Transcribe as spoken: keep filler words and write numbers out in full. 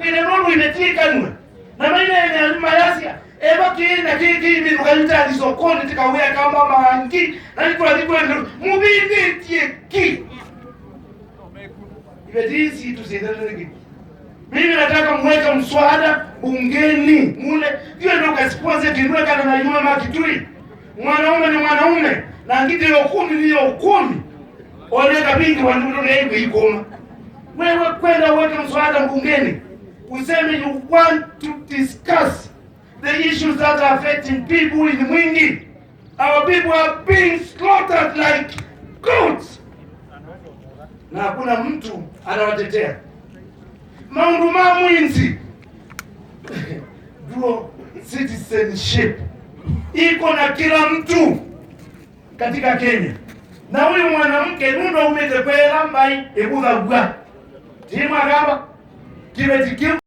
Kĩne nũndũ iveti ĩkanwe. Na maineenea nĩmayasya, eva kĩĩ na kĩĩ kĩimĩthũka itali sokonĩ tikawĩa kamba mangi, na nĩtwathi kwendũ, mũvindĩtye ki. Iveti ii sitũ syĩthĩwe nĩ kĩ? Mimi nataka mweke mswada bungeni mule, hiyo ndio kasiponse tinwekana na yuma makitui. Mwanaume ni mwanaume, na ngiti ya ukumi ni ya ukumi. Ole kabingi wa ndugu ya ikuma. Wewe kwenda uweke mswada bungeni, useme you want to discuss the issues that are affecting people in Mwingi. Our people are being slaughtered like goats. Na hakuna mtu anawatetea. Maũndũ ma mwinzi. Dual citizenship iko na kila mtu katika Kenya. Na huyu mwanamke nũndũ aumĩte kwela mbai ĩvũthaw'a. Ti mwakamba kĩveti kĩu.